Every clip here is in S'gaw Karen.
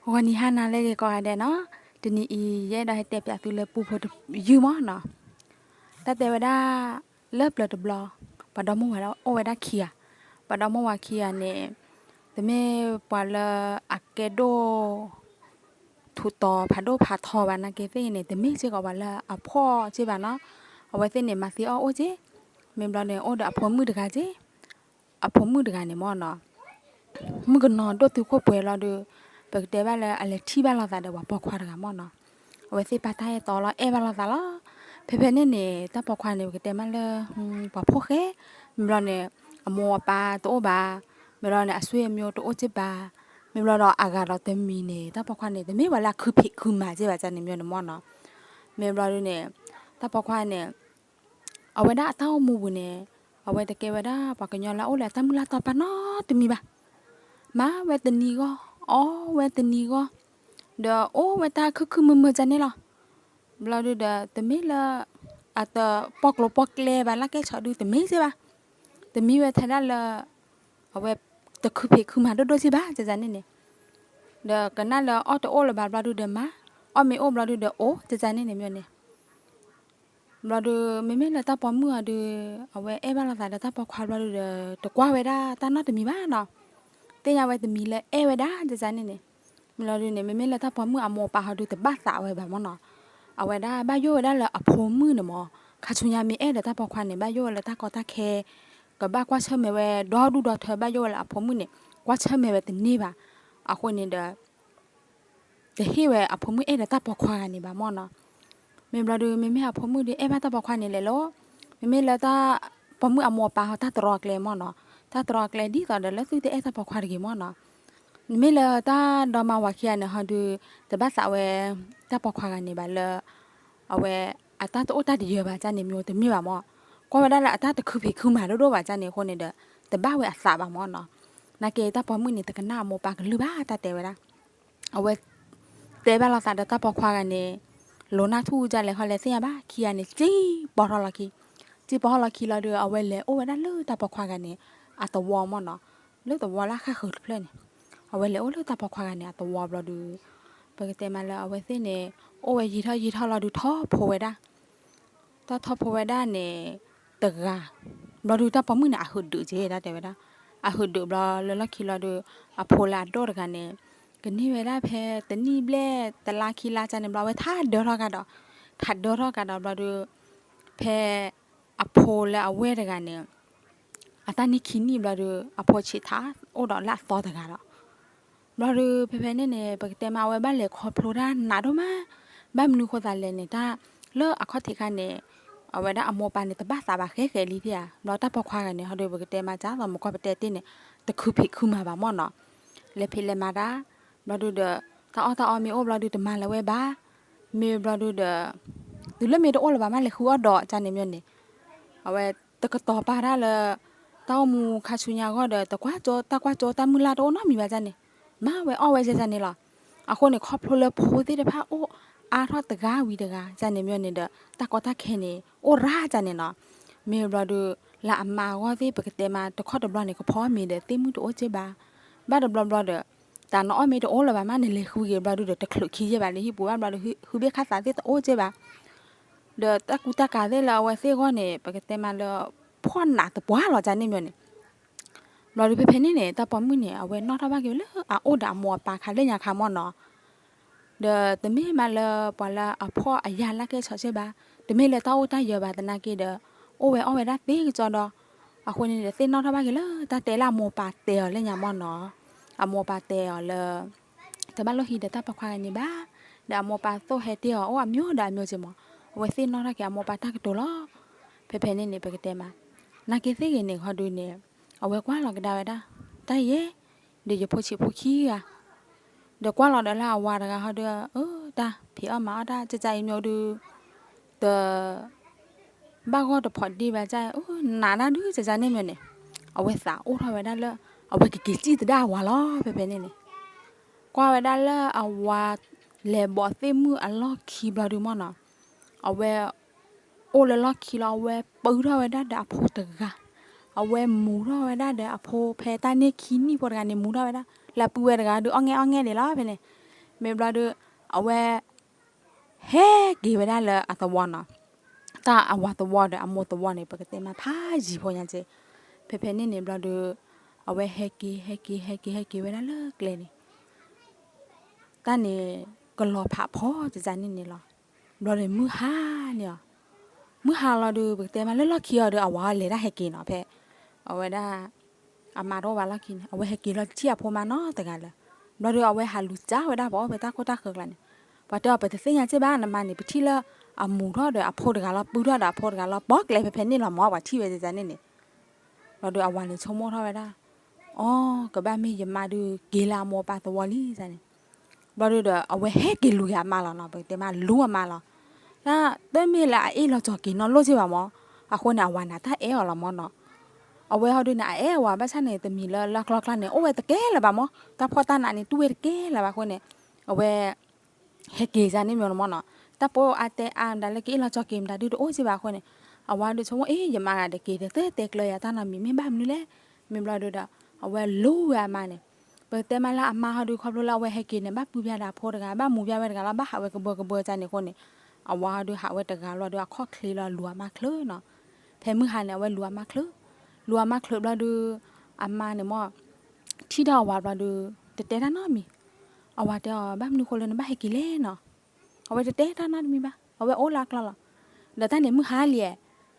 ဂီၤနံၤဟါနၤလၢအဂ့ၤကိးဂၤဒဲးနီၤ, တနံၤအံၤ ယအဲၣ်ဒိးဟဲတဲပၠးသုလၢပူဖိတယုၢ်မၢ်နီၤ, တၢ်တဲဝဲဒၣ် လၢပျၢၤတဘျီ ပှၤဒီမါဝၤအိၣ်ဝဲဒၣ်ခံဂၤ, ပှၤဒီမါဝၤခံဂၤန့ၣ် တမ့ၢ်ပှၤလၢအကဲဒိၣ် ထူးတီၤဖးဒိၣ်ဖးထီဘၣ်နာ်က့သ့ၣ်န့ၣ် တမ့ၢ်စ့ၢ်ကီးပှၤလၢအဖှီၣ်စ့ၢ်ဘၣ်နီၤ, အဝဲသ့ၣ်န့ၣ် မၤသံအီၣ်အိၣ်က့, မ့ၢ်ဘျီန့ၣ် အိၣ်ဒီးအဖိမုၣ်တဂၤက့, အဖိမုၣ်တဂၤန့ၣ်မၢ်နီၤ မုၣ်ကနီၤဒိၣ်တုာ်ခိၣ်ပှဲၤလီၤဒီး ပကတဲဘၣ်လၢအလဲၤထံၣ်ဘၣ်လိာ်သးဒီးပှၤပိာ်ခွါတဂၤမၢ်နီၤ, အဝဲသ့ၣ်ပာ်တၢ်အဲၣ်တီလီၤ အဲၣ်ဘၣ်လိာ်သးလီၤ, ဖဲဖဲန့ၣ်န့ၣ် တၢ်ပိာ်ခွါန့ၣ် ပကတဲမးလၢ ပှၤဖိၣ်ဃဲ, မ့ၢ်ဘျီန့ၣ် အမိၢ်အပၢ်တအိၣ်ဘၣ်, မ့ၢ်ဘျီန့ၣ် အဆွေအမျိုးတအိၣ်က့ဘၣ်, မ့ၢ်ဘျီဒီးအဂၤဒီးတမံၤန့ၣ် တၢ်ပိာ်ခွါန့ၣ် တမ့ၢ်ပှၤလၢအခုဖံးခုမၤက့ဘၣ်န့ၣ်မၢ်နီၤ, မ့ၢ်ဘျီဒုန့ၣ် တၢ်ပိာ်ခွါန့ၣ် အဝဲဒၣ်အတၢ်အိၣ်မူပူၤန့ၣ် အဝဲတကဲဝဲဒၣ်ပှၤကညီလၢအအိၣ်လၢအတၢ်မုၢ်လၢ်တီၢ်ပာ်နီတမံၤဘၣ်, မၤဝဲတနံၤဂီၢ် အီၣ်ဝဲတနံၤဂီၢ်, ဒီးအိၣ်ဝဲတၢ်ခုခုမုာ်မုာ်န့ၣ်လီၤ, ဘျီဒုဒီး တမ့ၢ်လၢ အတပီၣ်ကျိၤပီၣ်ကျဲဘၣ်လၢကဲဆီဒုတမ့ၢ်စ့ၢ်ဘၣ်, တမံၤဝဲထဲဒၣ်လၢ အဝဲတခုဖံးခုမၤဒိၣ်ဒိၣ်စ့ၢ်ဘၣ်န့ၣ်န့ၣ်, ဒီးကနၣ်လၢအီၣ်တအိၣ်လၢၤဘၣ်ဘျီဒုဒီးမၤ, အီၣ်မ့ၢ်အိၣ်ဘျီဒုဒီးအိၣ်န့ၣ်န့ၣ်မၢ်န့ၣ် ဘျီဒု မ့မ့ၢ်လၢတၢ်ပိာ်မုၣ်အီၤဒု အဝဲအဲၣ်ဘၣ်လိာ်သးဒီးတၢ်ပိာ်ခွါဘျီဒုဒီး တကွၢ်ဝဲဒၣ်တၢ်နီတမံၤဘၣ်နီၤ, သ့ၣ်ညါဝဲတမံၤလၢအဲၣ်ဝဲဒၣ်န့ၣ်န့ၣ်, မ့ၢ်လီၤဒုန့ၣ် မ့မ့ၢ်လၢတၢ်ပိာ်မုၣ်အမိၢ်အပၢ်ဟီဒုတဘၣ်သးဝဲဘၣ်မၢ်နီၤ, အဝဲဒၣ်ဘၣ်ယိၣ်ဝဲဒၣ်လၢအဖိမုၣ်န့ၣ်မၢ်, ခါဆူညါမ့ၢ်အဲၣ်ဒီးတၢ်ပိာ်ခွါန့ၣ် ဘၣ်ယိၣ်ဝဲလၢတၢ်ကီတၢ်ခဲ ကဘၣ်ကွၢ်ဆၢၣ်မဲာ်ဝဲဒီဒူၣ်ဒီထၢ ဘၣ်ယိၣ်ဝဲလၢအဖိမုၣ်န့ၣ် ကွၢ်ဆၢၣ်မဲာ်ဝဲတန့ၢ်ဘၣ်, အဃိန့ၣ်ဒီး တဟ့ၣ်ဝဲအဖိမုၣ်အဲၣ်ဒီးတၢ်ပိာ်ခွါဂၤန့ၣ်ဘၣ်မၢ်နီၤ, မ့ၢ်ဘျီဒု မ့မ့ၢ်အဖိမုၣ်ဒုအဲၣ်ဘၣ်တၢ်ပိာ်ခွါန့ၣ်လဲၣ်လီၤ, မ့မ့ၢ်လၢတၢ်ပိာ်မုၣ်အမိၢ်အပၢ်ဟီတၢ်တြီကျဲမၢ်နီၤ, တၢ်တြီကျဲဒ်သိးဒီးလၢသုတအဲၣ်တၢ်ပိာ်ခွါတဂ့ၤမၢ်နီၤ, မ့မ့ၢ်လၢတၢ်ဒီမါဝၤခံဂၤန့ၣ်ဟီဒု တဘၣ်သးဝဲ တၢ်ပိာ်ခွါဂၤန့ၣ်ဘၣ်လၢ အဝဲအတၢ်တအိၣ်တၢ်တယၢၤဘၣ်န့ၣ် မ့ၢ်တမ့ၢ်ဘၣ်မၢ်, ကွၢ်ဝဲဒၣ်လၢအတၢ်တခုဖံးခုမၤဒိၣ်ဒိၣ်ဘၣ်န့ၣ်အဃိန့ၣ်ဒီး တဘၣ်ဝဲအသးဘၣ်မၢ်နီၤ, နာ်က့တၢ်ပိာ်မုၣ်န့ၣ် တကနၣ်အမိၢ်ပၢ်ကလုၢ်ဘၣ်တၢ်တဲဝဲဒၣ်, အဝဲ တဲဘၣ်လိာ်သးဒီးတၢ်ပိာ်ခွါဂၤန့ၣ် လိၤနၢ်ထူၣ်ဒ်လဲၣ်ခီလဲၣ်သ့ၣ်ညါဘၣ် ခံဂၤန့ၣ် စံၣ်ပီထီၣ်လီၤခံ, စံၣ်ပီထီၣ်လီၤခံလီၤဒုး အဝဲလဲၤအိၣ်ဝဲဒၣ်လၢတၢ်ပိာ်ခွါဂၤန့ၣ် အသဝီမၢ်နီၤ, လၢသဝီလၢဃၣ်ဃုာ်တဖျၢၣ်န့ၣ်, အဝဲလဲၤအိၣ်လၢတၢ်ပိာ်ခွါဂၤန့ၣ်အသဝီဘျီဒုး ပကတဲမးလၢအဝဲသ့ၣ်န့ၣ် အိၣ်ဝဲယံာ်ထီၣ်ယံာ်ထီၣ်လီၤဒုး ထီၣ်ဖိဝဲဒၣ်, တၢ်ထီၣ်ဖိဝဲဒၣ်န့ၣ် တဂၤ, ဘျီဒုးတၢ်ပိာ်မုၣ်န့ၣ် အဟုးဒုးက့ၤတၢ်တဲဝဲဒၣ်, အဟုးဒုးဘျီလၢလီၢ်ခံလီၤဒုး အဖိလၢအဒိၣ်တဂၤန့ၣ် ကန့ၢ်ဝဲဒၣ်ဖဲတနံၣ်ဘျဲၣ်တလါခံလါန့ၣ်ဘျီ အဝဲထးဒၢထီၣ်ကဒီး, ထးဒၢထီၣ်ကဒီးဘျီဒုး ဖဲ အဖိလၢအဝဲၢ်တဂၤန့ၣ် အတၢ်န့ၢ်ခံနံၣ်ဘျီဒုး အဖိဆံးထးအိၣ်ဒီးလၢအသီတဂၤဒီး ဘျီဒုး ဖဲဖဲန့ၣ်န့ၣ် ပကတဲမး အဝဲဘၣ်လဲၤခီဖျိတၢ်နးဒိၣ်မး, ဘၣ်မနုၤဃိသးလဲၣ်န့ၣ် တၢ်လၢအခီၣ်ထံးခါန့ၣ် အဝဲဒၣ်အမိၢ်ပၢ်န့ၣ် တဘၣ်သးဘၣ်ဃဲဃဲလံဧါ, ဘျီတၢ်ပိာ်ခွါဂၤန့ၣ် ဟီဒုး ပကတဲမး ကသိးမကီၢ်ပတဲတ့ၢ်န့ၣ် တခုဖံးခုမၤဘၣ်မၢ်နီၤ, လဲၤဖံးလဲၤမၤတၢ်, ဘျီဒုးဒီး တၢ်အီၣ်တၢ်အီမ့ၢ်အိၣ်ဘျီဒုး တမၤလၢၤဝဲဘၣ်, မ့ၢ်ဘျီဒုးဒီး တုၤလၢမ့ၢ်တအိၣ်လၢၤဘၣ် မ့ၢ်လဲၤဃုအီၣ်ဒီးန့ၣ်မၢ်န့ၣ်, အဝဲတကတီၤပာ်တၢ်လၢ တၢ်အိၣ်မူခါဆူညါအဂီၢ်ဒီး တကွၢ်ကၠိ တၢ်ကွၢ်ကၠိတၢ်မုၢ်လၢ်တအိၣ်နီတမံၤဘၣ်န့ၣ်, မၤဝဲအီၣ်ဝဲန့ၣ်လီၤ. အဃိန့ၣ် ခီဖျိလၢဖိသ့ၣ်တဖၣ်အိၣ်အါထီၣ်တဂၤဝံၤတဂၤန့ၣ်မၢ်န့ၣ်ဒီး တၢ်ကီတၢ်ခဲန့ၣ် အိၣ်ရၤန့ၣ်နီၤ, မ့ၢ်ဘျီဒုး လၢအမါအဂီၢ်သ့ၣ် ပကတဲမး တခီတဘျီန့ၣ် ကဖီမ့ၤဒီးသ့ၣ်မုၣ်တအိၣ်က့ဘၣ်, ဘၣ်တဘျီဘျီဒီး တၢ်နအီၣ်မ့ၢ်တအိၣ်လၢၤဘၣ်မးန့ၣ် လဲၤဃုက့ၤဘျီဒုးဒီး တချုးခံယဲၢ်ဘၣ်လၢဟံၣ်ပူၤဘၣ်ဘျီဒုး ဟုဘ့ၣ်ခါသးသ့ၣ်တအိၣ်က့ဘၣ် ဒီးတၢ်ကူတၢ်ကၤသ့ၣ်လၢအဝဲသ့ၣ်အဂီၢ်န့ၣ် ပကတဲမးလၢ ဖှီၣ်နးတပှၢ်လီၤန့ၣ်မၢ်န့ၣ်, ဘျီဒုးဖဲဖဲန့ၣ်န့ၣ် တၢ်ပိာ်မုၣ်န့ၣ် အဝဲနီၣ်ထီၣ်ဘၣ်က့ၤဝဲလၢအအိၣ်ဒီးအမိၢ်အပၢ်ခါလၢညါခါမၢ်နီၤ, ဒီးတမ့ၢ်မးလၢပှၤလၢအဖှီၣ်အယာ်လၢကဲဆီးက့ဘၣ်, တမ့ၢ်လၢတၢ်အိၣ်တၢ်ယၢၤဘၣ်သနာ်က့ဒီး အိၣ်ဝဲအီၣ်ဝဲဒၣ်သ့ကစီဒီ, အဃိန့ၣ်ဒီး သ့ၣ်နီၣ်ထီၣ်ဘၣ်က့ၤလၢတၢ်တဲလၢအမိၢ်ပၢ်တဲအီၤလၢညါမၢ်နီၤ, အမိၢ်ပၢ်တဲအီၤလၢ တဘၣ်လိၣ်ဟံးဒီးတၢ်ပိာ်ခွါဂၤန့ၣ်ဘၣ်, ဒီးအမိၢ်ပၢ်သိၣ်ဟဲတ့ၢ်အီၤအိၣ်အမျိုးဒီးအမျိုးက့မၢ်, အဝဲသ့ၣ်နီၣ်ထီၣ်က့ၤအမိၢ်ပၢ်တၢ်ကတိၤလီၤ. ဖဲဖဲန့ၣ်န့ၣ် ပကတဲမး နာ်က့သ့ၣ်ဂ့ၤန့ၣ် ခီဒုးန့ၣ် အဝဲကွၢ်လီၤကဒါဝဲဒၣ် တၢ်ယဲၢ် ဒီးယဖိဆံးဖိခံဂၤ ဒီးကွၢ်လီၤဒီးလၢအဝၤတဂၤဟီဒုး အၢ တၢ်ဖံးအီၣ်မၤအီၣ်တၢ် ကကအံၤမၢ်ဒုး တ ဘၣ်ဂီၢ်တဖိးဒ့ဘၣ် က နးဒၣ်ဒုး ကန့ၣ်မၢ်န့ၣ်, အဝဲသးအိၣ်ထီၣ်ဝဲဒၣ်လၢ အဝဲကက့ၤစံၣ်သဒၣ်အဝၤလီၤ ဖဲဖဲန့ၣ်န့ၣ်, ကွၢ်ဝဲဒၣ်လၢအဝၤ လဲၤဘီးသ့ၣ်မုၣ်အလီၢ်ခံဘျီဒုးမၢ်နီၤ, အဝဲ အိၣ်လၢလီၢ်ခံလီၤ အဝဲပုထီၣ်ဝဲဒၣ်ဒီးအဖိတဂၤ, အဝဲမူထီၣ်ဝဲဒၣ်ဒီးအဖိဖဲတၢ်န့ၢ်ခံနံၣ်ဖိတဂၤန့ၣ် မူထီၣ်ဝဲဒၣ် လၢပုၢ်ဝဲၢ်တဂၤဒုး အီၣ်ငဲၢ်အီၣ်ငဲၢ်ဒံးလီၤ ဖဲန့ၣ်, မ့ၢ်ဘျီဒုး အဝဲ ဟဲက့ၤဝဲဒၣ်လၢအသဝီနီၤ, တၢ်အဝၤသဝီဒီးအမိၢ်သဝီန့ၣ် ပကတဲမးဖးယံၤဖိညါက့, ဖဲဖဲန့ၣ်န့ၣ်ဘျီဒုး အဝဲဟဲက့ၤ ဟဲက့ၤ ဟဲက့ၤ ဟဲက့ၤဝဲဒၣ်လၢကျဲန့ၣ် တၢ်န့ၣ် ကလီၤဖးဖီကကန့ၣ်န့ၣ်လီၤ. ဘျီဒီးမုၢ်ဟါန့ၣ်အီၤ, မုၢ်ဟါလီၤဒုး ပကတဲမးလၢလီၢ်ခံအီၤဒီး အဝၤလဲၤတၢ်ဟဲက့ၤနီၤ ဖဲ အဝဲဒၣ် အမါတအိၣ်ဘၣ်လီၢ်ခံန့ၣ် အဝဲဟဲက့ၤလီၤတထံၣ်အဖိမါနီတဂၤလၢၤ. ဘျီဒီးအဝဲဟးလူၤစၢ်ဝဲဒၣ်ပှၤအိၣ်ဖဲတၢ်ခိၣ်တၢ်ဃၢၤကျါန့ၣ်, ပှၤတဲအီၤ ပတသ့ၣ်ညါစ့ၢ်ဘၣ် နမါန့ၣ် ပထံၣ်လၢအမူၤထီၣ်ဒီးအဖိတဂၤလီၤ ပုၢ်ထီၣ်ဒီးအဖိတဂၤလီၤ ပိာ်ကျဲဖဲဖဲန့ၣ်လီၤမၢ် ပှၤထံၣ်ဝဲကကန့ၣ်န့ၣ်. ဘျီဒီးအဝၤန့ၣ်ဆိကမိၣ်ထီၣ်ဝဲဒၣ်, အိ ကဘၣ်မ့ၢ်ယမါဒုးက့ၤလၢအမိၢ်အပၢ်သဝီလံန့ၣ်. ဘျီဒုးဒီး အဝဲဟဲက့ၤလူၤက့ၤအမါလီၤနီၤ ပကတဲမးလူၤအမါလီၤ. တၢ်တမ့ၢ်လၢအအ့ၣ်လီၤကၠီၤက့ၤနီတဘျီစ့ၢ်ဘၣ်မၢ်, အဃိန့ၣ် အဝၤန့ၣ် တၢ်အဲၣ်အီၤလီၤမၢ်နီၤ. အဝဲဟီဒုးန့ၣ် အအဲၣ်အဝၤဘၣ်ဆၣ်န့ၣ် တမံၤလၢလၢကျီကျါန့ၣ် အိၣ်ဝဲတကဲလၢၤဘၣ်မၢ်, တၢ်ဖှီၣ်တၢ်နးန့ၣ် တူၢ်ဝဲတကဲလၢၤဘၣ်အဃိန့ၣ်, အဝဲ ဟဲက့ၤကန့ၣ်မၢ်နီၤမၢ်နီၤ. တၢ်ပအိၣ်အါတဲအါမတၤလၢကအ့ၣ်လီၤကၠီၤက့ၤမတၤဒုးတအိၣ်စ့ၢ်ဘၣ်အဃိန့ၣ်, အဝၤဒုးဆိကမိၣ် အ့ ယမါဂၤတက့ၤတသ့တဲကျၢၤယၤတၢ်နီတမံၤ မ့ၢ်ဘၣ်မနုၤလဲၣ်. မ့ၢ်ဘျီဒုးဒီး အဝဲလူၤဝဲအမါန့ၣ်, ပကတဲမးလၢအမါဟီဒုးခီဖျိလၢအဝဲဟဲက့ၤန့ၣ် ဘၣ်ပုၢ်ဖၠါဒီးအဖိတဂၤ ဘၣ်မူၤဖၠါဝဲတဂၤလီၤ ဘၣ်ဟးဝဲကဘၢကဘၢကန့ၣ်အဃိန့ၣ်, အဝၤဟီဒုးဟးဝဲတဂၤလီၤဒီး အခီၣ်ချ့လီၤလူၤအမါချုးနီၤ. ဖဲမုၢ်ဟါန့ၣ် အဝဲလူၤအမါချုး, လူၤအမါချုးဘျီဒုး အမါန့ၣ်မၢ် ထံၣ်ထီၣ်အဝၤဘျီဒုး တတဲတၢ်နီတမံၤ. အဝၤတဲအီၤ ဘၣ်မနုၤဃိလၢနဘၣ်ဟဲက့ၤလဲၣ်နီၤ. အဝဲတတဲတၢ်နီတမံၤဘၣ် အဝဲအိၣ်လၢအကျါလီၤ. ဒီးတၢ်န့ၣ်မုၢ်ဟါလံ,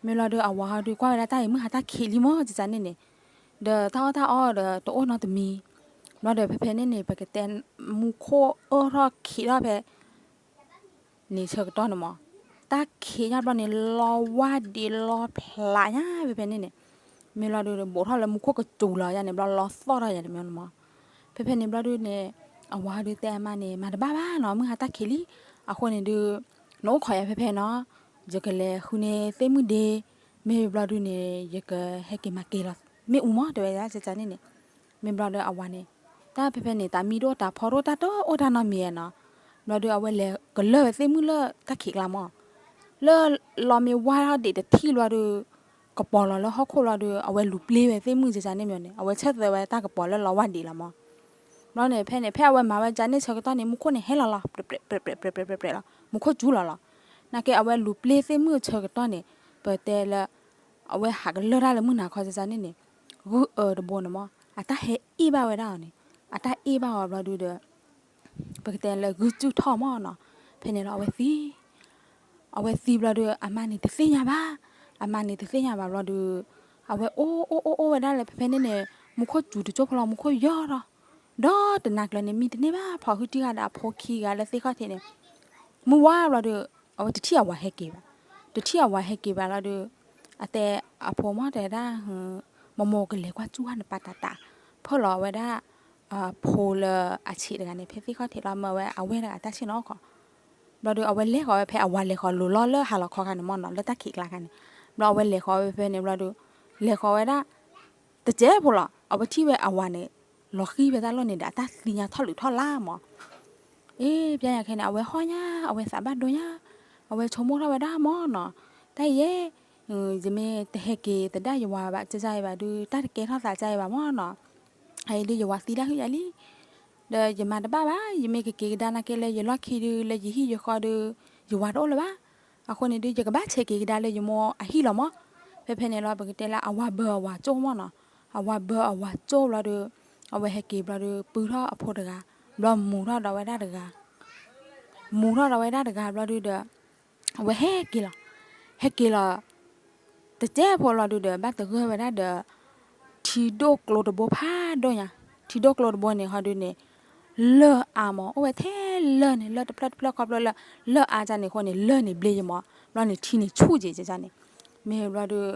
မ့ၢ်လီၤဒုးအဝၤဟီဒုးကွၢ်ဝဲဒၣ်တၢ်အံၤ မုၢ်ဟါတၢ်ခံးလံမၢ် ကန့ၣ်န့ၣ်, ဒီးတၢ်အီၣ်တၢ်အီဒီးတအိၣ်နီတမံၤ. ဘျီဒီးဖဲဖဲန့ၣ်န့ၣ် ပကတဲ မူခိၣ်အၢၣ်ထီၣ်ခံးထီၣ်ဖဲ န့ၣ်ဆၢကတီၢ်န့ၣ်မၢ်, တၢ်ခံးညါဘျီန့ၣ် လီၤဝါဒံးလီၤဖျးညါဖဲဖဲန့ၣ်န့ၣ်, မ့ၢ်လီၤဒုး ဘူးထီၣ်လၢမူခိၣ်ကစူၤလီၤယါန့ၣ် ဘျီလီၤသီၣ်ထီၣ်ယါန့ၣ်မၢ်နီၤမၢ်. ဖဲဖဲန့ၣ်ဘျီဒုးန့ၣ် အဝၤဒုးတဲအမါန့ၣ် မၤတဘၣ်ဘၣ်နီၤ မုၢ်ဟါတၢ်ခံးလံ, အဃိန့ၣ်ဒုး နအိၣ်ခိးယၤဖဲဖဲနီၤ, ယကလဲၤဃုန့ၢ်သ့ၣ်မုၣ်ဒ့, မ့ၢ်ဘျီဒုးန့ၣ် ယကဟဲက့ၤမၤက့ၤလီၤ မ့ၣ်အူမၢ် တဲဝဲဒၣ်ကန့ၣ်န့ၣ်, မ့ၢ်ဘျီဒုးအဝၤန့ၣ် တၢ်ဖဲဖဲန့ၣ် တၢ်မံတအိၣ်တၢ်ဖီတအိၣ်တၢ်တအိၣ်တၢ်နီတမံၤနီၤ, ဘျီဒုးအဝဲလဲၤကလၢာ်ဝဲသ့ၣ်မုၣ်လၢတၢ်ခံးကျါမၢ်, လၢလီမ့ၢ်ဝါထီၣ်ဒံးတထံၣ်ဘျီဒုး ကပီၤလီၤလၢဟီၣ်ခိၣ်လီၤဒုး အဝဲလူၤပျ့ဝဲသ့ၣ်မုၣ်ကန့ၣ်မၢ်န့ၣ် အဝဲဆၢသၢဝဲတၢ်ကပီၤလၢလီဝါဒံးလီၤမၢ်. ဘျီန့ၣ် ဖဲန့ၣ် ဖဲအဝဲမၤဝဲကန့ၣ်ဆၢကတီၢ်န့ၣ် မူခိၣ်န့ၣ်ဟဲလီၤလီၤ ပြဲးပြဲးပြဲးပြဲးလီၤ မူခိၣ်စူၤလီၤလီၤ. နာ်က့အဝဲလူၤပျ့သ့ၣ်မုၣ်ဆၢကတီၢ်န့ၣ် ပတဲလၢ အဝဲဟးကလၢာ်တၢ်လၢမုၢ်နၤခီကန့ၣ်န့ၣ် ဂုၢ်အၢတဘိန့ၣ်မၢ် အတၢ်ဟဲအ့ၣ်ဘၣ်ဝဲဒၣ်အီၤန့ၣ် အတၢ်အ့ၣ်ဘၣ်အီၤဘျီဒုးဒီး ပကတဲလၢဂုၢ်စုၣ်ထီၣ်မၢ်နီၤ, ဖဲန့ၣ်လီၤအဝဲသံ အဝဲသံဘျီဒုး အမါန့ၣ်တသ့ၣ်ညါဘၣ်, အမါန့ၣ်တသ့ၣ်ညါဘၣ်ဘျီဒုး အဝဲအိၣ်အိၣ်အိၣ်အိၣ်ဝဲဒၣ်လၢဖဲဖဲန့ၣ်န့ၣ် မူခိၣ်စူၤတကၠိဖိလီၤ မူခိၣ်ယီၢ်ထီၣ်, ဒီးတနၤကျၢၤန့ၣ် မံတန့ၢ်ဘၣ် ဖီၣ်ဟုတံၢ်ဂၤဒီးအဖိခံဂၤလၢသ့ၣ်ခီၣ်ထံးန့ၣ် မုၢ်ဝါဘျီဒုး အဝဲတထံၣ်အဝၤဟဲက့ၤဘၣ်, တထံၣ်အဝၤဟဲက့ၤဘၣ်လီၤဒုး အတဲအဖိမၢ်တဲဒၣ် မိၢ်မိၢ်ကလဲၤကွၢ်စူၣ်ဟါနပၢ်တၢ်တၢ်, ဖၢၣ်လီၤဝဲဒၣ် အဖိလၢအဆံးတဂၤန့ၣ် ဖဲသ့ၣ်ခီၣ်ထံးလီၤ မၢဝဲအဝဲၢ်တဂၤတၢ်ဆ့ၣ်နီၤအိၣ်ခိး, ဘျီဒုးအဝဲလဲၤဃီၤဝဲဖဲအဝၤလဲၤဃီၤလိၤလီၤလၢဟါလီၤခီခါန့ၣ်မၢ်နီၤ လၢတၢ်ခံးကျါခါန့ၣ်, ဘျီအဝဲလဲၤဃီၤဝဲဖဲဖဲန့ၣ်ဘျီဒုး လဲၤဃီၤဝဲဒၣ် တစဲးဖိလီၤ အဝဲထံၣ်ဝဲအဝၤန့ၣ် လီၤဃံၤဖဲတၢ်လီၢ်န့ၣ်ဒီး အတၢ်သံညါထီၣ်လုးထီၣ်လၢ်မၢ် အ့ ပျဲညါခဲန့ၣ် အဝဲဟီၣ်ညါ အဝဲသးဘၣ်ဒိညါ အဝဲဆိကမိၣ်ထီၣ်ဝဲဒၣ်မၢ်နီၤ, တၢ်အံၤ ယမ့ၢ်တဟဲက့ၤသဒၣ်ယဝၤဘၣ် ကကါအံၤဘၣ်ဒုး တၢ်တကဲထီၣ်သးကါအံၤဘၣ်မၢ်နီၤ, အအံၤဒုးယဝၤသံဒၣ်ဟုၣ်ယၤလံ ဒီးယမၤတဘၣ်ဘၣ် ယမ့ၢ်ကက့ၤကဒါနာ်က့လၢယလီၢ်ခံဒုး လၢယဟံၣ်ယဃီဒုး ယဝၤတအိၣ်လၢၤဘၣ်, အဃိန့ၣ်ဒုး ယကဘၣ်ဆဲးက့ၤကဒါလၢယမိၢ်အဟံၣ်လီၤမၢ်, ဖဲဖဲန့ၣ်လီၤ ပကတဲလၢအဝၤဘၢအဝၤကၠိၣ်မၢ်နီၤ, အဝၤဘၢအဝၤကၠိၣ်ဘျီဒုး အဝဲဟဲက့ၤဘျီဒုး ပုၢ်ထီၣ်အဖိတဂၤ, ဘျီမူၤထီၣ်ဒီးဝဲဒၣ်တဂၤ မူၤထီၣ်ဒီးဝဲဒၣ်တဂၤဘျီဒုးဒီး အဝဲဟဲက့ၤလီၤ, ဟဲက့ၤလီၤ တစဲးဖိလီၤဒုးဒီး ဘၣ်သဂၢၢ်ဝဲဒၣ်ဒီး ထံဒိၣ်ကျိတဘိဖးဒိၣ်ညါ, ထံဒိၣ်ကျိတဘိန့ၣ် ဟီဒုးန့ၣ် လၢၢ်အါမၢ် အိၣ်ဝဲထဲလၢၢ်န့ၣ် လၢၢ်တဖျၢၣ်တဖျၢၣ်ခီဖျိလၢ လၢၢ်အါန့ၣ်အဃိန့ၣ် လၢၢ်န့ၣ်ဘျ့ယမၢ်, ဘျီန့ၣ်ထံန့ၣ်ဆူၣ်က့ၤန့ၣ်, မ့ၢ်ဘျီဒုး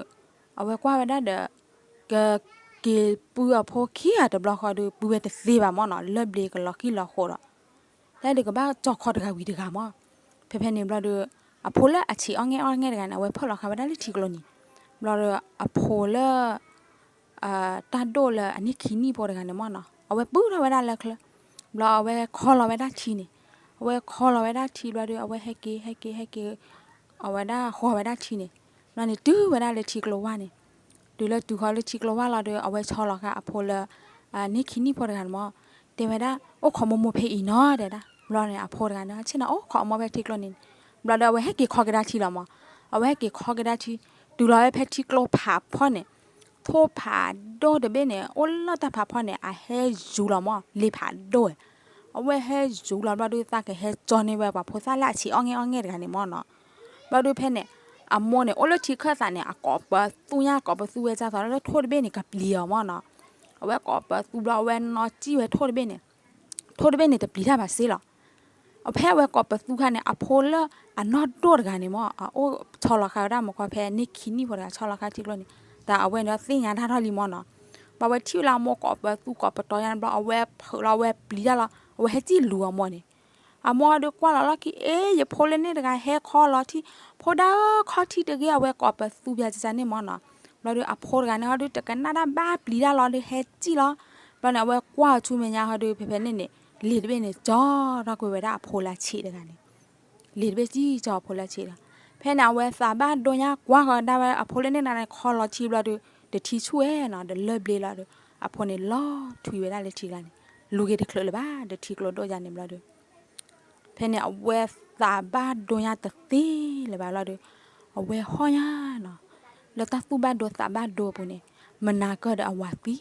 အဝဲကွၢ်ဝဲဒၣ်ဒီး ကက့ၤပုၢ်အဖိခံဂၤတဘျီဃီဒုး ပုၢ်ဝဲတသ့ဘၣ်မၢ်နီၤ လၢၢ်ဘျ့ကလီၤဃံလီၤဃိးဒီး တၢ်ဒုးကဘၣ်ကၠီၣ်ခီတဂၤဝံၤတဂၤမၢ်, ဖဲဖဲန့ၣ်ဘျီဒုး အဖိလၢအဆံးအီၣ်ငဲၢ်အီၣ်ငဲၢ်တဂၤန့ၣ် အဝဲဖၢၣ်လီၤဃာ်ဝဲဒၣ်လၢထံကျိန့ၣ်, ဘျီဒီးအဖိလၢ တၢ်ဒိၣ်လၢအနံၣ်ခံနံၣ်ဖိတဂၤန့ၣ်မၢ်နီၤ အဝဲပုၢ်ထီၣ်ဝဲဒၣ်လၢချၢ, ဘျီအဝဲခီလီၤဝဲဒၣ်ထံန့ၣ်, အဝဲခီလီၤဝဲဒၣ်ထံဘျီဒုး အဝဲဟဲက့ၤဟဲက့ၤဟဲက့ၤ အဝဲဒၣ်ဃီၤဝဲဒၣ်ထံန့ၣ်, ဘျီန့ၣ်တုၤဝဲဒၣ်လၢထံကျိဝၢ်န့ၣ်, တုၤလၢတုၤဃီၤလၢထံကျိဝၢ်လီၤဒီး အဝဲဆီလီၤဃာ်အဖိလၢ နံၣ်ခံနံၣ်ဖိတဂၤန့ၣ်မၢ်, တဲဝဲဒၣ် အိၣ်ခိးမိၢ်မိၢ်ဖဲအံၤနီၤ တဲဒၣ်, ဘျီန့ၣ် အဖိတဂၤန့ၣ် ဆ့ၣ်နီၤအိၣ်ခိးအမိၢ်ဖဲထံကျိန့ၣ်, ဘျီဒီးအဝဲဟဲက့ၤခီကဒါထံလီၤမး, အဝဲဟဲက့ၤခီကဒါထံ, တုၤလီၤဝဲဖဲထံကျိဖးဖီန့ၣ်, ထိၣ်ဖးဒိၣ်တဘ့ၣ်န့ၣ် အိၣ်လၢတၢ်ဖးဖီန့ၣ် အဟဲယူၤလီၤမး, လ့ဖးဒိၣ်ဝဲ, အဝဲဟဲယူၤလီၤဘျီဒီး သးကဟဲကၠီန့ၢ်ဝဲပှၤဖိသၣ်လၢအဆံးအီၣ်ငဲၢ်အီၣ်ငဲၢ်တဂၤန့ၣ်မးနီၤ, ဘျီဒီးဖဲန့ၣ် အမိၢ်န့ၣ် အိၣ်လၢထံခၢၣ်သးန့ၣ် အကိးပသူညါ ကိးပသူဝဲဒ်သိးလၢထိၣ်တဘ့ၣ်န့ၣ် ကပျံၤအီၤမးနီၤ, အဝဲကိးပသူဘျီ အဝဲနီၣ်စံၣ်ဝဲထိၣ်တဘ့ၣ်န့ၣ်, ထိၣ်တဘ့ၣ်န့ၣ်တပျံၤတၢ်ဘၣ်စ့လီၤ. ဖဲအဝဲကိးပသူခါန့ၣ် အဖိလၢအနီၢ်ဒိၣ်တဂၤန့ၣ်မး အအိၣ်ဆီလီၤဃာ်ဝဲဒၣ်မ့ၢ်ခီဖဲန့ၣ်ခံနံၣ်ဖိတဂၤ ဆီလီၤဃာ်ထံကျိန့ၣ်, တၢ်အဝဲန့ၣ်သ့ၣ်ညါတၢ်ထီၣ်လံမးနီၤ, ဘၣ်ဝဲထံၣ်ဝဲလၢအမိၢ်ကိးပသူကိးပတီၤညါန့ၣ်ဘျီ အဝဲဖုးလီၤ အဝဲပျံၤတၢ်လီၤ အဝဲဟဲစံၣ်လူၤအမိၢ်န့ၣ်, အမိၢ်ဒီးကွၢ်လီၤလီၢ်ခံ အ့ ယဖိလၢန့ၣ်တဂၤဟဲခီလီၤထံၣ်, ဖိဒၣ်ဧၢ ခီထံၣ်တဂ့ၤ အဝဲကိးပသူပျဲကန့ၣ်မးနီၤ, ဘျီဒီးအဖိတဂၤန့ၣ်ဟီဒီးတကနၣ်တၢ်ဘၣ်ပျံၤတၢ်လီၤဒီးဟဲစံၣ်လီၤ, ဘျီန့ၣ် အဝဲကွၢ်ဆူမဲာ်ညါဟီဒီး ဖဲဖဲန့ၣ်န့ၣ် လ့ၤတဘ့ၣ်န့ၣ် ကၠီထီၣ်ကွံာ်ဝဲဒၣ်အဖိလၢဆံးတဂၤန့ၣ်, လ့ၤတဘ့ၣ်စံၣ်ကၠီအဖိလၢဆံးတဂၤ, ဖဲန့ၣ် အဝဲသးဘၣ်ဒိညါကွၢ်ဃီၤဒၣ်ဝဲအဖိလၢန့ၣ်န့ၣ် ခီလီၤထံဘျီဒီး တထံဆူၣ်ဝဲနီၤ ဒီးလၢၢ်ဘျ့လီၤဒီး အဖိန့ၣ်လီၤထွံဝဲဒၣ်လၢထံကျါန့ၣ်, လူၤက့ၤတချုးလၢၤဘၣ် ဒီးထံကျိဒိၣ်ယါန့ၣ်ဘျီဒီး ဖဲန့ၣ် အဝဲသးဘၣ်ဒိညါတသ့လၢၤဘၣ်လီၤဒီး အဝဲဟီၣ်ညါနီၤ, လၢတၢ်သူၣ်ဘၣ်ဒိသးဘၣ်ဒိအပူၤန့ၣ်, မနၤကၢၢ်ဒီးအဝၤသံ,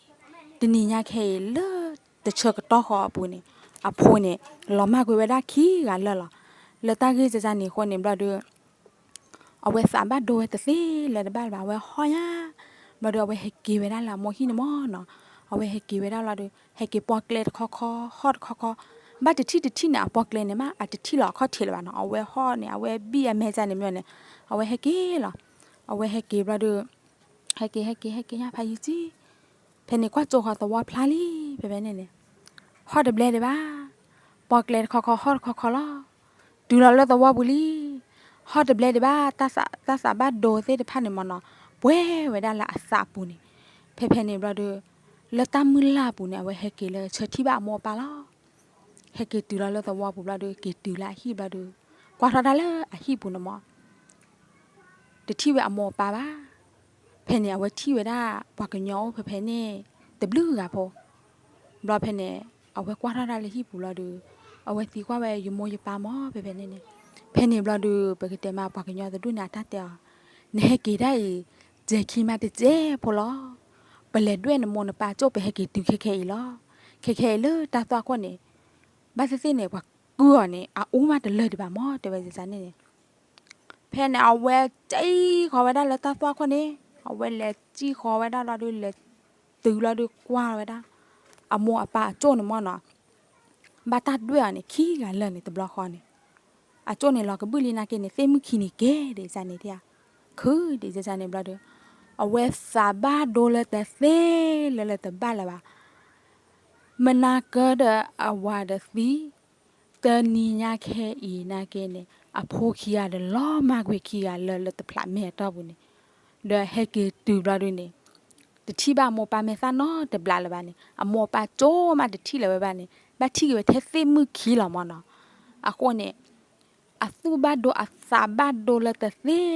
တနံၤညါခဲအံၤလၢတဆၢကတီၢ်ဃီအပူၤန့ၣ်, အဖိန့ၣ် လီၤမၢ်ကွံာ်ဝဲဒၣ်ခံဂၤလၢာ်လီၤ. လၢတၢ်ဂ့ၢ်ကန့ၣ်အဃိန့ၣ်ဘျီဒီး အဝဲသးဘၣ်ဒိဝဲတသ့လၢၤတဘၣ်လၢၤဘၣ် အဝဲဟီၣ်ညါ, ဘျီဒီးအဝဲဟဲက့ၤဝဲဒၣ်လၢအမိၢ်ဟံၣ်န့ၣ်မးနီၤ, အဝဲဟဲက့ၤဝဲဒၣ်လီၤဒီး ဟဲက့ၤပီၣ်ကျဲတခီခီ ဟီၣ်တခီခီ, ဘၣ်တထံၣ်တထံၣ်န့ၣ် အပီၣ်ကျဲန့ၣ်မး အတထံၣ်လီၤအခီၣ်ထံးလၢၤဘၣ်နီၤ, အဝဲဟီၣ်န့ၣ် အဝဲဘံၣ်အမဲာ်ကန့ၣ်မ့ၢ်န့ၣ်, အဝဲဟဲက့ၤလီၤ, အဝဲဟဲက့ၤဘျီဒီး ဟဲက့ၤ ဟဲက့ၤ ဟဲက့ၤညါဖးယံၤကံ ဖဲန့ၣ်ကွၢ်ကၠိဃီၤသဝီဖျါလံ, ဖဲဖဲန့ၣ်န့ၣ် ဟီၣ်တဘျဲဒံးဘၣ်, ပီၣ်ကျဲတခီခီ ဟီၣ်တခီခီလီၤ. တုၤလီၤလၢသဝီပူၤလံ, ဟီၣ်တဘျဲဒံးဘၣ်, တၢ်သးဘၣ်ဒိသ့ၣ်တဖၣ်န့ၣ်မ့ၢ်နီၤ, ပှဲၤဝဲဒၣ်လၢအသးပူၤန့ၣ်, ဖဲဖဲန့ၣ်ဘျီဒီး လၢတၢ်မုၢ်လၢ်ပူၤန့ၣ် အဝဲဟဲက့ၤလၢဆၢထံၣ်ဘၣ်အမိၢ်အပၢ်လီၤ. ဟဲက့ၤတုၤလီၤလၢသဝီပူၤဘျီဒီး က့ၤတုၤလၢအဟံၣ်ဘျီဒီး ကွၢ်ထီၣ်တၢ်လၢအဟံၣ်ပူၤန့ၣ်မ့ၢ် တထံၣ်ဝဲအမိၢ်အပၢ်ဘၣ်. ဖဲန့ၣ် အဝဲထံၣ်ဝဲဒၣ် ပှၤကညီအိၣ်ဖဲဖဲန့ၣ် တဘျုးဂၤဖိ. ဘျီဖဲန့ၣ် အဝဲကွၢ်ထီၣ်တၢ်လၢဟံၣ်ပူၤလီၤဒီး အဝဲသံကွၢ်ဝဲ ယမိၢ်ယပၢ်မ့ၢ်ဖဲဖဲန့ၣ်န့ၣ်. ဖဲန့ၣ်ဘျီဒီး ပကတဲမး ပှၤကညီတဒူၣ်န့ၣ် အတၢ်တဲအီၤ, နဟဲက့ၤဒၣ်အံၤ စဲၤခံမးတစဲးဖိလီၤ. ပလဲၤဒွဲၣ်နမိၢ်နပၢ်ကၠိၣ် ပဟဲက့ၤတုၤခဲခဲအံၤလီၤ. ခဲခဲအံၤလၢတၢ်သွၣ်ခိၣ်န့ၣ် ဘၣ်သ့ၣ်သ့ၣ်န့ၣ် ပှၤကုၢ်အီၤန့ၣ် အအူမးတလၢာ်ဒံးဘၣ်မ့ၢ် တဲဝဲန့ၣ်န့ၣ်. ဖဲန့ၣ် အဝဲစံၣ်ဃီၤဝဲဒၣ်လၢတၢ်သွၣ်ခိၣ်န့ၣ်, အဝဲလဲၤစံၣ်ဃီၤဝဲဒၣ်လီၤဒီး လဲၤတုၤလီၤဒီးကွၢ်ဝဲဒၣ် အမိၢ်အပၢ်အကၠိၣ်န့ၣ်မ့ၢ်နီၤ, ဘၣ်တၢ်ဒွဲၣ်အီၤန့ၣ် ခံဂၤလၢာ်န့ၣ် တဘျီဃီန့ၣ်, အကၠိၣ်န့ၣ်လီၤကဘုၣ်လံနာ်က့န့ၣ် သ့ၣ်မုၣ်ခံန့ၣ်ကဲဒ်န့ၣ်ဧါ, ခုဒ်န့ၣ်ဘျီဒီး အဝဲသးဘၣ်ဒိလၢတသ့လၢၤလၢၤတဘၣ်လၢၤဘၣ်. မနၤကၢၢ်ဒီးအဝၤဒီးသံ, တနံၤညါခဲအံၤနာ်က့န့ၣ် အဖိခံဂၤဒီးလီၤမၢ်ကွံာ်ခံဂၤလၢာ် လၢတဖျးမဲာ်အတီၢ်ပူၤန့ၣ်, ဒီးဟဲက့ၤတုၤဘျီဒုန့ၣ် တထံၣ်ဘၣ်အမိၢ်ပၢ်မဲာ်သၣ်နီတဘျီလၢၤဘၣ်န့ၣ်, အမိၢ်အပၢ်ကၠိမးတထံၣ်လၢၤဝဲဘၣ်န့ၣ်, ဘၣ်ထံၣ်က့ၤဝဲထဲသ့ၣ်မုၣ်ခံလီၤမ့ၢ်နီၤ. အဃိန့ၣ် အသူၣ်ဘၣ်ဒိအသးဘၣ်ဒိလၢတသ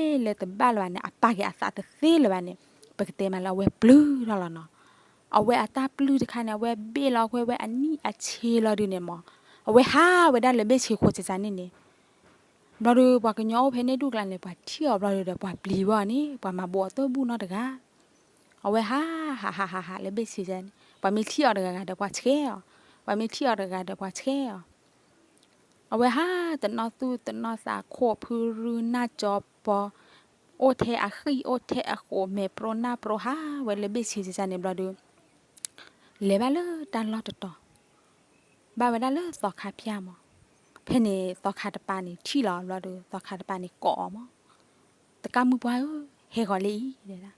့လၢၤတဘၣ်လၢၤဘၣ်န့ၣ်, အပာ်က့ၤအသးတသ့လၢၤဘၣ်န့ၣ်, ပကတဲမးလၢအဝဲပျုၢ်ထီၣ်လီၤနီၤ. အဝဲအတၢ်ပျုၢ်တခါန့ၣ် အဝဲဘ့ၣ်လီၤကွံာ်ဝဲအနံၣ်အဆ့လီၤဒုန့ၣ်မ့ၢ်, အဝဲဟးဝဲဒၣ်လၢဘ့ၣ်ဆ့ခိၣ်စန့ၣ်န့ၣ် ဘျီဒီးပှၤကညီအိၣ်ဖဲန့ၣ်ဒူၣ်ကျါန့ၣ် ပှၤထံၣ်အီၤဘျီဒီးပှၤပျံၤဝဲအီၤန့ၣ် ပှၤမၤဘိးအီၤတဘူၣ်နီတဂၤ. အဝဲဟး ဟး ဟး ဟး ဟး လၢဘ့ၣ်ဆ့န့ၣ်, ပှၤမ့ၢ်ထံၣ်အီၤတဂၤဂၤဒီးပှၤဆှဲအီၤ, ပှၤမ့ၢ်ထံၣ်အီၤတဂၤဒီးပှၤဆှဲအီၤ. အဝဲဟးတနီၣ်သူၣ်တနီၣ်သး ခိၣ်ဖုရူနၢ်ကၠီပီၤ, အိၣ်ထဲအဃံၣ်အိၣ်ထဲအဃိး မဲာ်ပြိနၢ်ပြိ ဟးဝဲလၢဘ့ၣ်ဆ့န့ၣ်ဘျီဒီး လဲၤဘၣ်လၢတၢ်လီၢ်တတီၤ, ဘၣ်ဝဲဒၣ်လၢသီခါဖၠၣ်မး. ဖဲန့ၣ်သီခါတပၤန့ၣ်ထံၣ်လီၤဘျီဒီး သီခါတပၤန့ၣ်ကိးအီၤမး, တကၢ်မုၣ်ပှၢ်ဧၢ, ဟဲဂီၤလၢအံၤဒဲဒၣ်.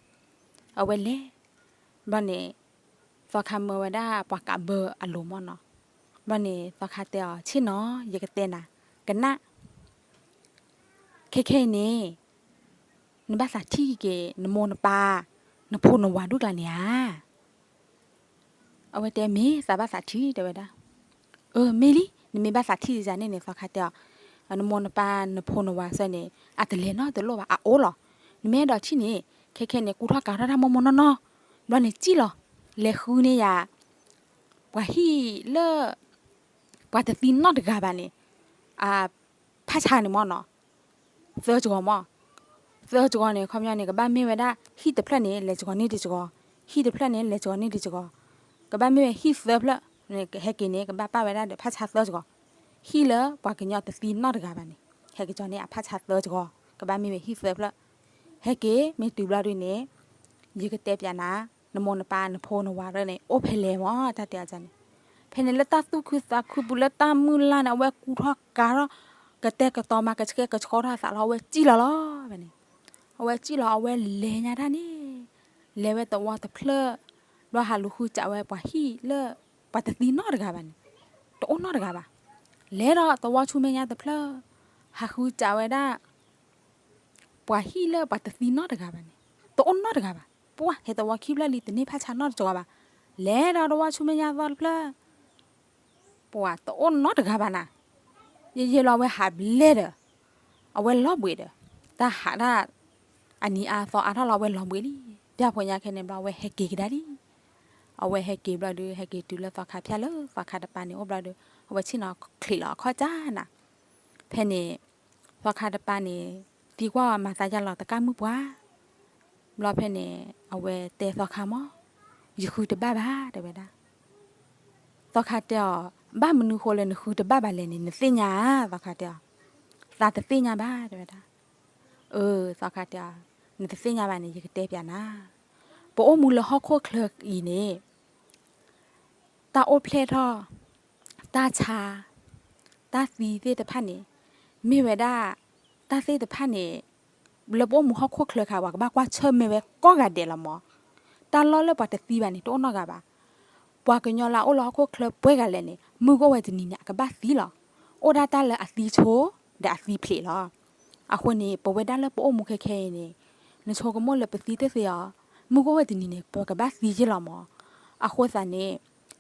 အဝဲလဲၤ, ဘျီန့ၣ် သီခါမၢဝဲဒၣ်ပှၤကးဘၢအလိၤမးနီၤ. ဘျီန့ၣ်သီခါတဲအီၤ ဆ့ၣ်နီၤ ယကတဲနၤ, ကနၣ် ခဲခဲအံၤန့ၣ် နဘၣ်သးထံၣ်က့ၤ နမိၢ်နပၢ် နဖိနဝၤဒူၣ်ကျါန့ၣ်ဧါ. အဝဲတဲမ့ၢ်သးဘၣ်သးထံၣ်တဲဝဲဒၣ်. အၢ မ့ၢ်လံ နမ့ၢ်ဘၣ်သးထံၣ်န့ၣ်န့ၣ် သီခါတဲအီၤ, နမိၢ်နပၢ်နဖိနဝၤသ့ၣ်န့ၣ် အတလဲၤနီတလိၣ်ဘၣ် အအိၣ်လီၤ. နမ့ၢ်အဲၣ်ဒိးထံၣ်န့ၣ် ခဲခဲန့ၣ် ကူထီၣ်ကၤထီၣ်တၢ်မိၢ်မိၢ်နီၢ်နီၢ်, ဘျီန့ၣ်စံၣ်လီၤ လဲၤဃုန့ၢ်ယၤ ပှၤဟံၣ်လၢ ပှၤတသံနီတဂၤဘၣ်န့ၣ်, အဖးဆါန့ၣ်မၢ်နီၤ, သၢစှီၤမၢ်, သၢစှီၤန့ၣ် ခီပညီန့ၣ် ကဘၣ်မ့ၢ်ဝဲဒၣ် ဟံၣ်တဖျၢၣ်န့ၣ် လဲၤစှီၤန့ၢ်တစှီၤ, ဟံၣ်တဖျၢၣ်န့ၣ် လဲၤစှီၤန့ၢ်တစှီၤ, ကဘၣ်မ့ၢ်ဝဲဟံၣ်သၢဖျၢၣ်န့ၣ် ဟဲက့ၤန့ၣ် ကဘၣ်ပာ်ဝဲဒၣ်ဒီးဖးဆါသၢစှီၤ, ဟံၣ်လၢပှၤကညီတသံနီတဂၤဘၣ်န့ၣ် ဟဲက့ၤကၠီန့ၢ်အဖးဆါသၢစှီၤ, ကဘၣ်မ့ၢ်ဝဲဟံၣ်သၢဖျၢၣ်, ဟဲက့ၤမ့ၢ်တုၤဘျီဒုန့ၣ် ယကတဲပၠးနၤ, နမိၢ်နပၢ်နဖိနဝၤရၢန့ၣ် အိၣ်ဖဲလဲၣ်မၢ် တၢ်တဲအီၤန့ၣ်, ဖဲန့ၣ်လၢတၢ်သူၣ်ခုသးခုပူၤလၢတၢ်မုၢ်လၢ်န့ၣ် အဝဲကူထီၣ်ကၤထီၣ် ကတဲာ်ကတီၤမၤကဆှဲကဆှီထီၣ်အသးလီၤ အဝဲစံၣ်လီၤလီၤဖဲန့ၣ်, အဝဲစံၣ်လီၤ အဝဲလဲၤညါတၢ်န့ၣ်, လဲၤဝဲသဝီတဖျၢၣ်, ဘျီဟးလူၤဃုစးဝဲပှၤဟံၣ်လၢ ပှၤတသံနီတဂၤဘၣ်န့ၣ်, တအိၣ်နီတဂၤဘၣ်, လဲၤဒီးသဝီဆူမဲာ်ညါတဖျၢၣ်, ဟးဃုစးဝဲဒၣ် ပှၤဟံၣ်လၢပှၤတသံနီတဂၤဘၣ်န့ၣ် တအိၣ်နီတဂၤဘၣ်, ပှၤဟဲသဝီခံဖျၢၣ်လံ တန့ၢ်ဖးဆါနီတစှီၤဘၣ်, လဲၤဒီးသဝီဆူမဲာ်ညါသီတဖျၢၣ်, ပှၤတအိၣ်နီတဂၤဘၣ်နၤ, ယယဲလီၤအဝဲဟးဘျဲၣ်ဒီး အဝဲလီၤဘှံးဒီး တၢ်ဟးတၢ် အနံၤအါသီအါထီၣ်လီၤ အဝဲလီၤဘှံးလံ, ပျၢ်ဖိညါခဲန့ၣ်ဘျီ အဝဲဟဲက့ၤကဒါလံ, အဝဲဟဲက့ၤဘျီဒီး ဟဲက့ၤတုၤလၢသီခါဖၠၣ်လၢသီခါတပၤန့ၣ်အိၣ်ဘျီဒီး အဝဲဆ့ၣ်နီၤချံးလီၤအခီၣ်ကၢ်နၤ, ဖဲန့ၣ် သီခါတပၤန့ၣ် သံကွၢ်မၤသးယါလီၤတကၣ်မုၣ်ပှၢ်, ဘျီဖဲန့ၣ် အဝဲတဲသီခါမၢ်, ယဃုတဘၣ်ဘၣ် တဲဝဲဒၣ် သီခါတဲအီၤ, ဘၣ်မနုၤဃိလၢနဃုတဘၣ်ဘၣ်လဲၣ်န့ၣ် နသ့ၣ်ညါဧါ သီခါတဲအီၤ, သးတသ့ၣ်ညါဘၣ် တဲဝဲဒၣ်, အၢ သီခါတဲအီၤ, နတသ့ၣ်ညါဘၣ်န့ၣ် ယကတဲပၠးနၤ, ပအိၣ်မူလၢဟီၣ်ခိၣ်ချၢအံၤန့ၣ် တၢ်အိၣ်ဖျဲၣ်ထီၣ်, တၢ်ဆါ, တၢ်သံသ့ၣ်တဖၣ်န့ၣ်, မ့ၢ်ဝဲဒၣ် တၢ်သ့ၣ်တဖၣ်န့ၣ် လၢပအိၣ်မူဟီၣ်ခိၣ်ချၢခါ ပှၤကဘၣ်ကွၢ်ဆၢၣ်မဲာ်ဝဲကိးဂၤဒဲးလီၤမၢ်, တၢ်လီၢ်လၢပှၤတသံဘၣ်န့ၣ် တအိၣ်နီတဂၤဘၣ်, ပှၤကညီလၢအအိၣ်လၢဟီၣ်ခိၣ်ချၢပှဲၤဂၤလဲၣ်န့ၣ် မုၢ်ဂီၢ်ဝဲတနံၤန့ၣ် အကဘၣ်သံလီၤ, အိၣ်ဒၣ်တၢ်လၢအသံဆိ ဒီးအသံဖျံးလီၤ, အဃိန့ၣ် ပဝဲဒၣ်လၢပအိၣ်မူခဲခဲအံၤန့ၣ် နဆိကမိၣ်လၢပသံတသ့အီၤ, မုၢ်ဂီၢ်ဝဲတနံၤန့ၣ် ပကဘၣ်သံယ့ၢ်လီၤမၢ်, အဃိသတးန့ၣ်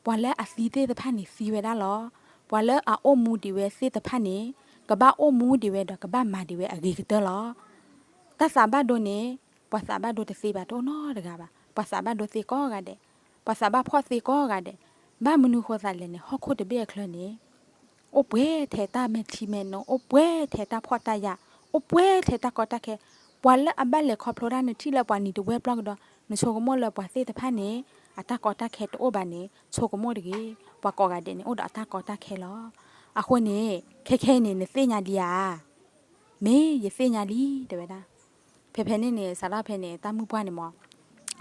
ပှၤလၢအသံသ့ၣ်တဖၣ်န့ၣ်သံဝဲဒၣ်လီၤ, ပှၤလၢအအိၣ်မူဒံးဝဲသ့ၣ်တဖၣ်န့ၣ် ကဘၣ်အိၣ်မူဒံးဝဲဒီးကဘၣ်မၤဒံးဝဲအဂ့ၤကတၢၢ်လီၤ, တၢ်သးဘၣ်ဒိန့ၣ် ပှၤသးဘၣ်ဒိတသ့ဘၣ်တအိၣ်နီတဂၤဘၣ်, ပှၤသးဘၣ်ဒိသ့ကိးဂၤဒဲး, ပှၤသးဘၣ်ဖှီၣ်သ့ကိးဂၤဒဲး, ဘၣ်မနုၤဃိသးလဲၣ်န့ၣ် ဟီၣ်ခိၣ်တဘ့ၣ်အချၢန့ၣ် အိၣ်ပှဲၤထဲတၢ်မဲာ်ထံမဲာ်နိ, အိၣ်ပှဲၤထဲတၢ်ဖှီၣ်တၢ်ယာ်, အိၣ်ပှဲၤထဲတၢ်ကီတၢ်ခဲ, ပှၤလၢအဘၣ်လဲၤခီဖျိတၢ်နထံၣ်လၢပှၤနံၤတဝဲပျီကဒီး, နဆိကမိၣ်လၢပှၤသ့ၣ်တဖၣ်န့ၣ် အတၢ်ကီတၢ်ခဲတအိၣ်ဘၣ်န့ၣ် ဆိကမိၣ်တဂ့ၤ, ပှၤကိးဂၤဒဲးန့ၣ် အိၣ်ဒီးအတၢ်ကီတၢ်ခဲလီၤ, အဃိန့ၣ် ခဲခဲအံၤန့ၣ် နသ့ၣ်ညါလံဧါ, မ့ၢ်ယသ့ၣ်ညါလံ တဲဝဲဒၣ်, ဖဲဖဲန့ၣ်န့ၣ် စးထီၣ်ဖဲန့ၣ် တၢ်မုၣ်ပှၢ်န့ၣ်မၢ်,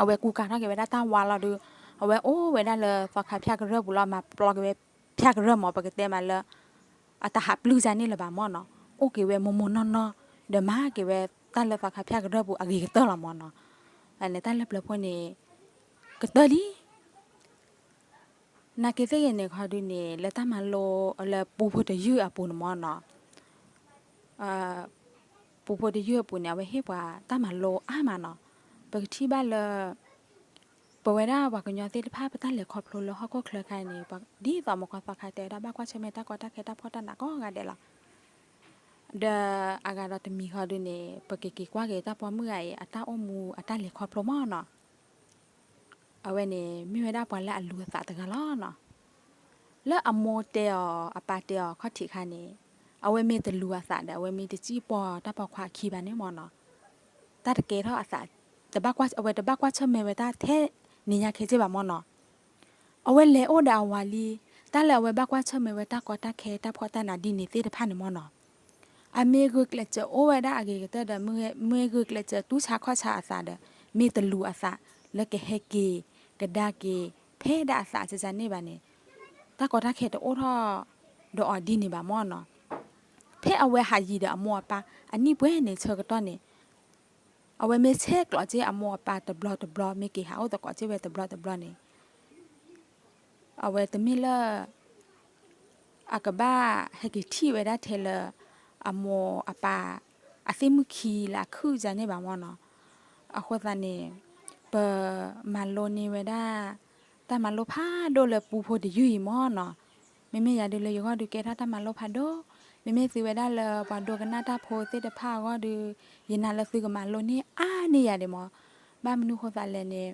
အဝဲကူကၤထီၣ်က့ၤဝဲဒၣ်တၢ်ဝါလီၤဒီး အဝဲအိၣ်ဝဲဒၣ်လၢသီခါဖၠၣ်ကရၢၢ်ပူၤလီၤ, မၤပျီက့ၤဝဲဖၠၣ်ကရၢၢ်မၢ်, ပကတဲမးလၢ အတၢ်ဟးပျုၢ်ကန့ၣ်လၢၤဘၣ်မၢ်နီၤ, အိၣ်က့ၤဝဲမိၢ်မိၢ်နီၢ်နီၢ်, ဒီးမၤက့ၤဝဲတၢ်လၢသီခါဖၠၣ်ကရၢၢ်ပူၤအဂ့ၤကတၢၢ်လီၤမၢ်နီၤ, န့ၣ်တၢ်လၢပျၢၤဖိန့ၣ် ကတၢၢ်လံ နာ်က့သ့ၣ်ဂ့ၤန့ၣ်ခီဒုန့ၣ် လၢတၢ်မၤလိလၢပူဖိတယုၢ်အပူၤန့ၣ်မၢ်နီၤ, ပူဖိတယုၢ်အပူၤန့ၣ် အဝဲဟ့ၣ်ပှၤတၢ်မၤလိအါမးနီၤ, ပကထံၣ်ဘၣ်လၢ ပဝဲဒၣ်ပှၤကညီသ့ၣ်တဖၣ် ပတၢ်လဲၤခီဖျိလၢဟီၣ်ခိၣ်ချၢခါအံၤန့ၣ် ဒ်သိးမုၢ်ကီၢ်သီခါတဲဝဲဒၣ် ဘၣ်ကွၢ်ဆၢၣ်မဲာ်တၢ်ကီတၢ်ခဲတၢ်ဖှီၣ်တၢ်နးကိးဂၤဒဲးလီၤ, ဒီးအဂၤဒီးတမံၤဃီဒုန့ၣ် ပကက့ၤကွၢ်က့ၤတၢ်ပိာ်မုၣ်ဂၤအံၤ အတၢ်အိၣ်မူအတၢ်လဲၤခီဖျိမၢ်နီၤ အဝဲန့ၣ် မ့ၢ်ဝဲဒၣ်ပှၤလၢအလူၤအသးတဂၤလီၤနီၤ, လၢအမိၢ်တဲအီၤ အပၢ်တဲအီၤခီၣ်ထံးခါန့ၣ် အဝဲမ့ၢ်တလူၤအသးဒီး အဝဲမ့ၢ်တစံၣ်ပီၢ်တၢ်ပိာ်ခွါအခံဘၣ်န့ၣ်မၢ်နီၤ, တၢ်တကဲထီၣ်အသး, အဝဲတဘၣ်ကွၢ်ဆၢၣ်မဲာ်ဝဲတၢ်ထဲန့ၣ်ညါခဲစ့ၢ်ဘၣ်မၢ်နီၤ အဝဲလဲၤအိၣ်ဒီးအဝၤလံ, တၢ်လၢအဝဲဘၣ်ကွၢ်ဆၢၣ်မဲာ်ဝဲတၢ်ကီတၢ်ခဲတၢ်ဖှီၣ်တၢ်နးဒ်န့ၣ်သ့ၣ်တဖၣ်န့ၣ်မၢ်နီၤ, အမ့ၢ်ဂုာ်ကျဲးစၢးအိၣ်ဝဲဒၣ်အဂ့ၤကတၢၢ်ဒီး မ့ၢ်ဂုာ်ကျဲးစၢးတူၢ်ဆါခီၣ်ဆါအသးဒီး မ့ၢ်တလူၤအသးလၢကဟဲက့ၤ ကဒါက့ၤ ဖဲဒၣ်အသးန့ၣ်ဘၣ်န့ၣ် တၢ်ကီတၢ်ခဲတအိၣ်ထီၣ်ဒီးအီၤဒ်န့ၣ်ဘၣ်မၢ်နီၤ, ဖဲအဝဲဟးယံၤဒီးအမိၢ်အပၢ် အနံၣ်ပှဲၤန့ၣ်ဆၢကတီၢ်န့ၣ် အဝဲမ့ၢ်ဆဲးကျိးက့ၤအမိၢ်အပၢ်တဘျီတဘျီ မ့ၢ်က့ၤဟးအိၣ်သကိးက့ၤဝဲတဘျီတဘျီန့ၣ် အဝဲတမ့ၢ်လၢ အကဘၣ်ဟဲက့ၤထံၣ်ဝဲဒၣ်ထဲလၢ အမိၢ်အပၢ် အသ့ၣ်မုၣ်ခံလၢအခုၣ်န့ၣ်ဘၣ်မၢ်နီၤ, အဃိသတးန့ၣ် ပမၤလိန့ၢ်ဝဲဒၣ် တၢ်မၤလိဖးဒိၣ်လၢပူဖိတယုၢ်အံၤမၢ်နီၤ, မ့မ့ၢ်ယၤဒုးလၢယဂီၢ်ဒုးကဲထီၣ်တၢ်မၤလိဖးဒိၣ်, မ့မ့ၢ်သုဝဲဒၣ်လၢပှၤဒိကနၣ်တၢ်ဖိသ့ၣ်တဖၣ်အဂီၢ်ဒုး ယနာ်လၢသုကမၤလိန့ၢ်အါန့ၢ်ယၤဒံးမၢ်, ဘၣ်မနုၤဃိသးလဲၣ်န့ၣ်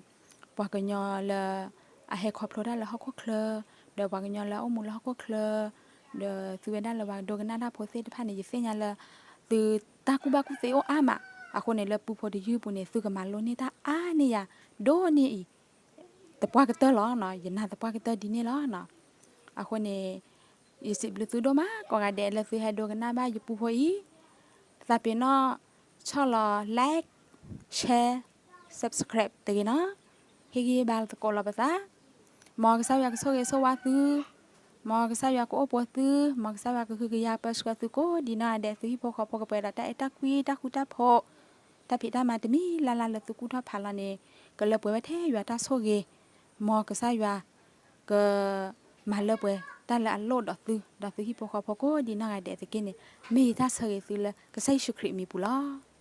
ပှၤကညီလၢ အဟဲခီဖျိတၢ်လၢဟီၣ်ခိၣ်ချၢ ဒီးပှၤကညီလၢအအိၣ်မူလၢဟီၣ်ခိၣ်ချၢ ဒီးသုဝဲဒၣ်လၢပှၤဒိကနၣ်တၢ်ဖိသ့ၣ်တဖၣ်န့ၣ် ယသ့ၣ်ညါလၢ သုတၢ်ကူၣ်ဘၣ်ကူၣ်သ့အိၣ်အါမး, အဃိန့ၣ်လၢပူဖိတယုၢ်ပူၤန့ၣ် သုကမၤလိန့ၢ်တၢ်အါန့ၢ်ယၤဒိၣ်န့ၢ်အံၤ သပှၢ်ကတၢၢ်လီၤ. ယနာ်သပှၢ်ကတၢၢ်ဒ်န့ၣ်လီၤ. အဃိန့ၣ် ယစံးဘျုးသုဒိၣ်မး ကိးဂၤဒဲးလၢသုဟဲဒိကနၣ်ဘၣ်ယပူဖိအံၤ, သးပ့ၤနီၣ် ဆီၣ်လီၤ like, share, subscribe တဂ့ၤနီၤ, ဟ့ၣ်ဂံၢ်ဘါသကိးလီၤပသး, မ်ကစၢ်ယွၤကဆိၣ်ဂ့ၤဆိၣ်ဝါသု, မ်ကစၢ်ယွၤကအိၣ်ပိာ်သု, မ်ကစၢ်ယွၤကဟုကယာ်ပၢဆှၢသုကိးဒံးနီၢ်ဂၤဒဲး သုဟံၣ်ဖိဃီဖိကပှဲၤဒီးတၢ်အဲၣ်တၢ်ကွံတၢ်ဃူတၢ်ဖိး, တၢ်ဖံးတၢ်မၤတမံၤလၢ်လၢ်လၢသုကူၣ်ထီၣ်ဖးလီၤန့ၣ် ကလၢပှဲၤဝဲထဲယွၤတၢ်ဆိၣ်ဂ့ၤ, မ်ကစၢ်ယွၤ က မၤလၢပှဲၤတၢ်လၢအလိၣ်ဒီးသု ဒီးသုဟံၣ်ဖိဃီဖိကိးဒံးနီၢ်ဂၤဒဲးတက့ၢ်န့ၣ် မ့ၢ်ယတၢ်ဆၢဂ့ၤသုလၢကစၢ်ယ့ၣ်ၡူးခရံာ်အမံၤပူၤလီၤ.